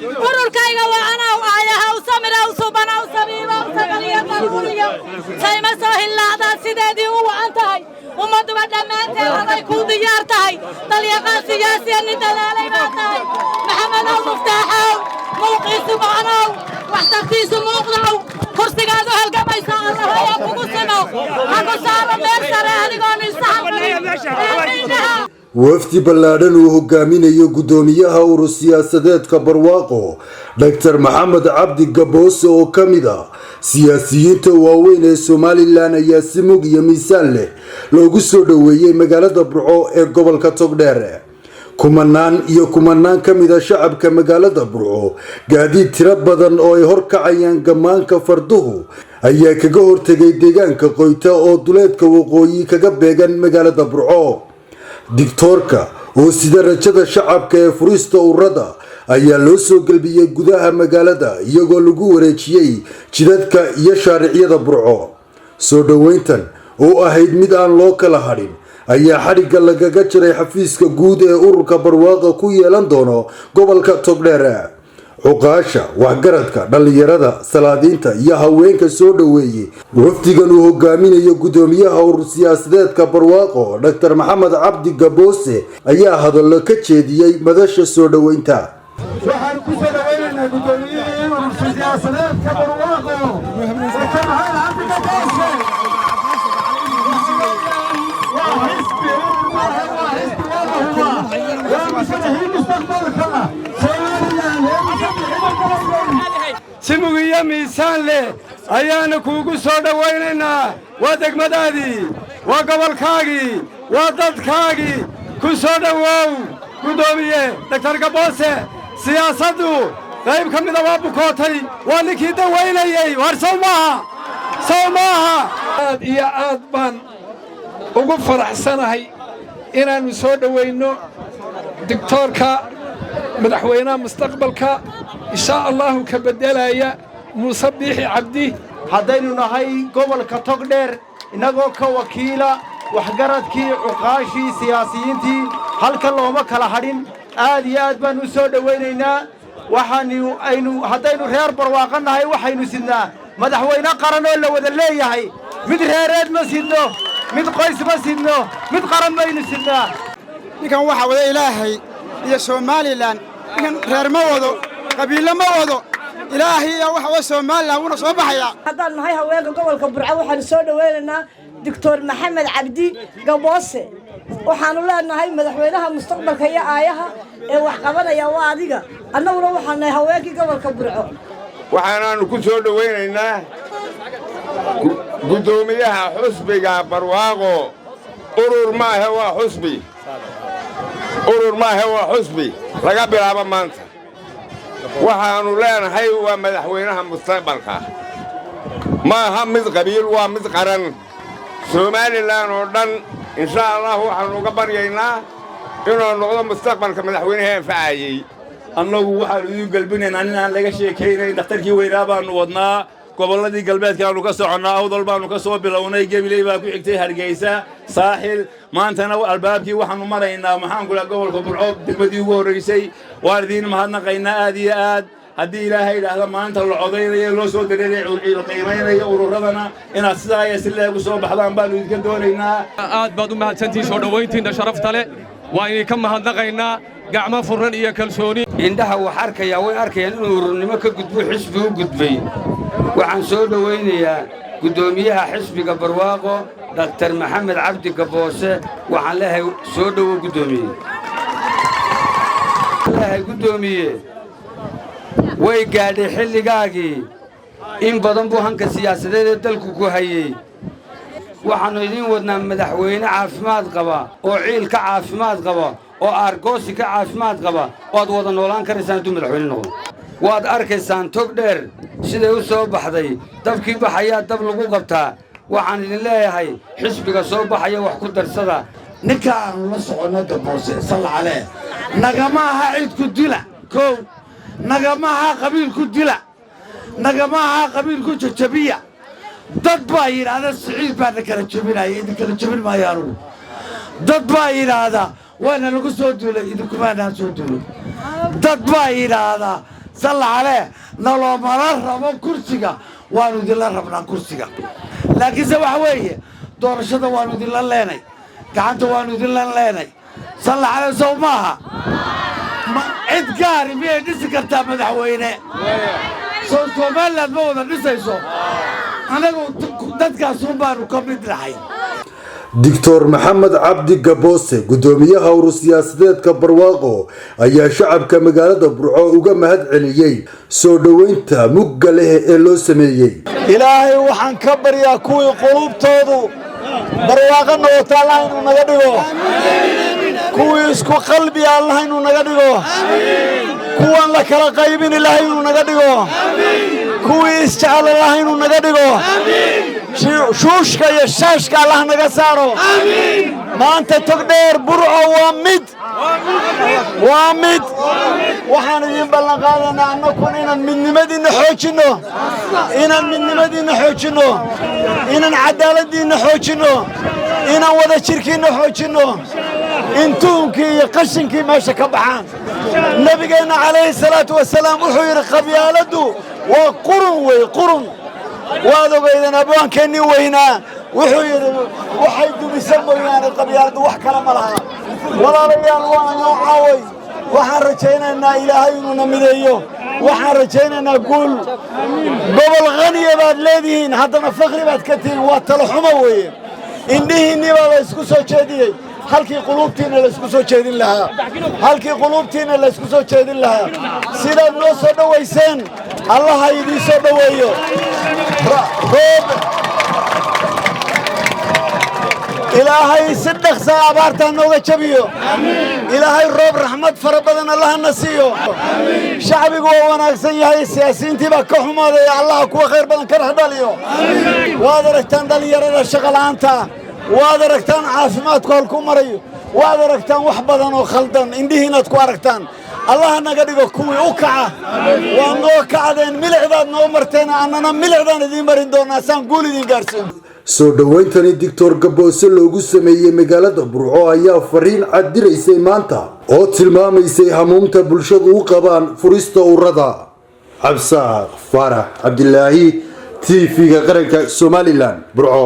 Ururkayga waa anaw aayahaw samiraw subanaw sabiibow sagaliyo daruuriyo sayma soo hillaacdaa sideedii u wacan tahay. Ummadduba dhammaanteed haday kuu diyaar tahay. Dalyaqaan siyaasiya nin dalaalay baa tahay. Maxamedow Muftaaxow, muuqiisu mocnow, waxtarkiisu muuqdow, kursigaadu halgamaysa Allahaya kugu simo, ha ku saaro meel sare adigoon isaxan. Wafdi ballaadhan uu hogaaminayo guddoomiyaha urur siyaasadeedka Barwaaqo, Doctor Maxamed Cabdi Gaboose, oo ka mid ah siyaasiyiinta waaweyn ee Somaliland, ayaa si mug iyo miisaan leh loogu soo dhoweeyey magaalada Burco ee gobolka Togdheer. Kumanaan iyo kumanaan ka mid a shacabka magaalada Burco, gaadiid tiro badan oo ay horkacayaan gammaanka farduhu, ayaa kaga hortegay deegaanka Qoyta oo duleedka waqooyi kaga beegan magaalada Burco. Digtoorka oo sida rajada shacabka ee furista ururada ayaa loo soo gelbiyey gudaha magaalada, iyagoo lagu wareejiyey jidadka iyo shaaricyada Burco. Soo dhoweyntan oo ahayd mid aan loo kala hadhin ayaa xadhigga lagaga jiray xafiiska guud ee ururka Barwaaqa ku yeelan doono gobolka Togdheer. Cuqaasha, waxgaradka, dhallinyarada, salaadiinta iyo haweenka soo dhoweeyey wafdigan uu hogaaminayo guddoomiyaha urur siyaasadeedka Barwaaqo, Doctor Maxamed Cabdi Gaboose, ayaa hadallo ka jeediyey madasha soo dhoweynta. Waxaan ku soo dhawaynaynaa guddoomiyihii urur siyaasadeedka Barwaaqo, Doctor Maxamed Cabdi Gaboose. Waa xisbi, waa xisbi, waa la hubaa, waa musharaxiin mustaqbalka Somaliland ee musharaxiin. Si mug iyo miisaan leh ayaannu kuugu soo dhowaynaynaa. Waa degmadaadii, waa gobolkaagii, waa dadkaagii. Ku soo dhowow, guddoomiye Doctor Gaboose. Siyaasaddu qayb ka mida waa bukootay, waa ninkii dawaynayey. Waar sow maaha? Sow maaha? Aad iyo aad baan ugu faraxsanahay inaannu soo dhowaynno digtoorka, madaxweynaha mustaqbalka, inshaa Allahu, ka beddelaya Muuse Biixi Cabdi. Haddaynu nahay gobolka Togdheer, innagoo ka wakiila waxgaradkii, cuqaashii, siyaasiyiintii, halkan looma kala hadhin. Aad iyo aad baannu u soo dhowaynaynaa. Waxaanu aynu haddaynu reer Barwaaqo nahay, waxaynu sidnaa madaxweyne qaran oo la wada leeyahay. Mid reereed ma sidno, mid qoys ma sidno, mid qaran baynu sidnaa. Ninkan waxaa wada Ilaahay iyo Somaliland. Ninkan reer ma wado, qabiillo ma wado, Ilaahay iyo waxa wada Somaliland, wuuna soo baxayaa. Haddaan nahay haweenka gobolka Burco, waxaanu soo dhowaynaynaa Doctor Maxamed Cabdi Gaboose. Waxaanu leenahay, madaxweynaha mustaqbalka iyo aayaha ee wax qabanaya waa adiga. Annaguna waxaanu nahay haweenkii gobolka Burco. Waxaanaannu ku soo dhowaynaynaa guddoomiyaha xusbiga Barwaaqo. Urur maahe, waa xusbi. Urur maahe, waa xusbi. Laga bilaabo maanta waxaannu leenahay waa madaxweynaha mustaqbalka. Maaha mid qabiil, waa mid qaran, Somaliland oo dhan. Insha Allah waxaannu uga baryaynaa inuu noqdo mustaqbalka madaxweynaha anfacayey. Annagu waxaannu idiin gelbinaynaa nin aan laga sheekaynayn. Dhakhtarkii weynaa baannu wadnaa. Gobolladii galbeedkaannu ka soconnaa. Awdal baannu ka soo bilownay, Gebiley baa ku xigtay, Hargeysa, Saaxil. Maantana albaabkii waxaannu maraynaa, maxaan ku dhaha, gobolka Burco, degmadii ugu horraysay. Waan idiin mahadnaqaynaa aad iyo aad. Haddii Ilaahay idhaahda, maanta la codaynayo, loo soo dareeray, qiimaynayo ururadana, inaad sidaa iyo si leegu soo baxdaan baannu idinka doonaynaa. Aad baad u mahadsantihiin soo dhowayntiinna sharafta leh. Waa idinka mahadnaqaynaa gacmo furran iyo kalsooni. Indhaha wax arkayaa way arkayaan inuu ururnimo ka gudbo, xisbi u gudbay. Waxaan soo dhowaynayaa guddoomiyaha xisbiga Barwaaqo, Dhakhtar Maxamed Cabdi Gaboose. Waxaan leeyahay, soo dhowow, guddoomiye. Leeyahay, guddoomiye, way gaadhay xilligaagii. In badan buu hanka siyaasadeed ee dalku ku hayey. Waxaannu idiin wadnaa madaxweyne caafimaad qaba, oo ciil ka caafimaad qaba, oo aargoosi ka caafimaad qaba, waad wada noolaan karaysaan hadduu madaxweyne noqdo. Waad arkaysaan Tog Dheer siday u soo baxday. Dabkii baxayaa dab lagu qabtaa. Waxaan idin leeyahay, xisbiga soo baxaya wax ku darsada. Ninka aanu la soconno, Gaboose, salla calee, nagama aha cid ku dila kow, nagama aha qabiil ku dila, nagama aha qabiil ku jajabiya. Dad baa yidhaahda Siciid baa na kala jebinaya. Idin kala jebin maayo anugu. Dad baa yidhaahda waana lagu soo duulay. Idinkumaanaan soo duulay. Dad baa yidhaahdaa Salla calee. Naloomala rabo kursiga, waanu idinla rabnaa kursiga, laakiinse waxa weeye doorashada waanu idinla leenay, gacanta waanu idinla leenay. Salla calee. Sow maaha? Ma cid gaari miyay dhisi kartaa madaxweyne? Soo Somaliland ma wada dhisayso? Anagu dadkaasun baanu ka mid nahay. Doctor Maxamed Cabdi Gaboose, guddoomiyaha urur siyaasadeedka Barwaaqo, ayaa shacabka magaalada Burco uga mahad celiyey soo dhoweynta mugga leh ee loo sameeyey. Ilaahay waxaan ka baryaa kuwii quluubtoodu barwaaqo noqoto Allah inuu naga dhigo, kuwii isku qalbiya Allah inuu naga dhigo, kuwan la kala qaybin Ilaahay inuu naga dhigo, kuwii isjecel Allah inuu naga dhigo, shuushka iyo shaashka Allah naga saaro. Maanta Togdheer, Burco waa mid, waa mid. Waxaan idiin ballan qaadaynaa annakuna inaan midnimadiinna xoojinno, inaan midnimadiinna xoojinno, inaan caddaaladdiinna xoojinno, inaan wada jirkiinna xoojinno, in tuhunkii iyo qashinkii meesha ka baxaan. Nabigeenna calayhi salaatu wasalaam wuxuu yidhi: "Qabyaaladdu waa qurun wey, qurun." Waad ogeydeen abwaankeennii weynaa wuxuu yidhi: "Waxay dumisa mooyaane qabyaaladdu wax kale ma laha." Walaalayaal, waa noo caaway. Waxaan rajaynaynaa Ilaahay inuuna mideeyo. Waxaan rajaynaynaa guul. Gobol khaniya baad leedihiin, haddana fakri baad ka tihiin. Waa talo xumo weeye. Indhihiinnii baa la isku soo jeediyey halkii quluubtiinna la isku soo jeedin lahaa, halkii quluubtiinna la isku soo jeedin lahaa. Sidaad noo soo dhowayseen Allaha idiin soo dhoweeyo. Roob Ilaahay si dhaqsaa abaartaa nooga jabiyo. Ilaahay roob raxmad fara badan Allahana siiyo. Shacbigu waa wanaagsan yahay, siyaasiyiintii baa ka xumaaday. Allaha kuwa khayr badan ka dhex dhaliyo. Waad aragtaan dhallinyarada shaqola'aanta, waad aragtaan caafimaadku halku marayo, waad aragtaan wax badan oo khaldan, indhihiinaad ku aragtaan. Allaha naga dhigo kuwii u kaca. Waa noo kacdeen, milicdaad noo marteen, annana milicdaan idiin marin doonaa saan guul idiin gaarsiin. Soo dhoweyntani Doctor Gaboose loogu sameeyey magaalada Burco ayaa fariin cad diraysay maanta oo tilmaamaysay hamuumta bulshadu u qabaan furista ururada. Cabsaaq Faarax Cabdilaahi, TV-ga Qaranka Somaliland, Burco.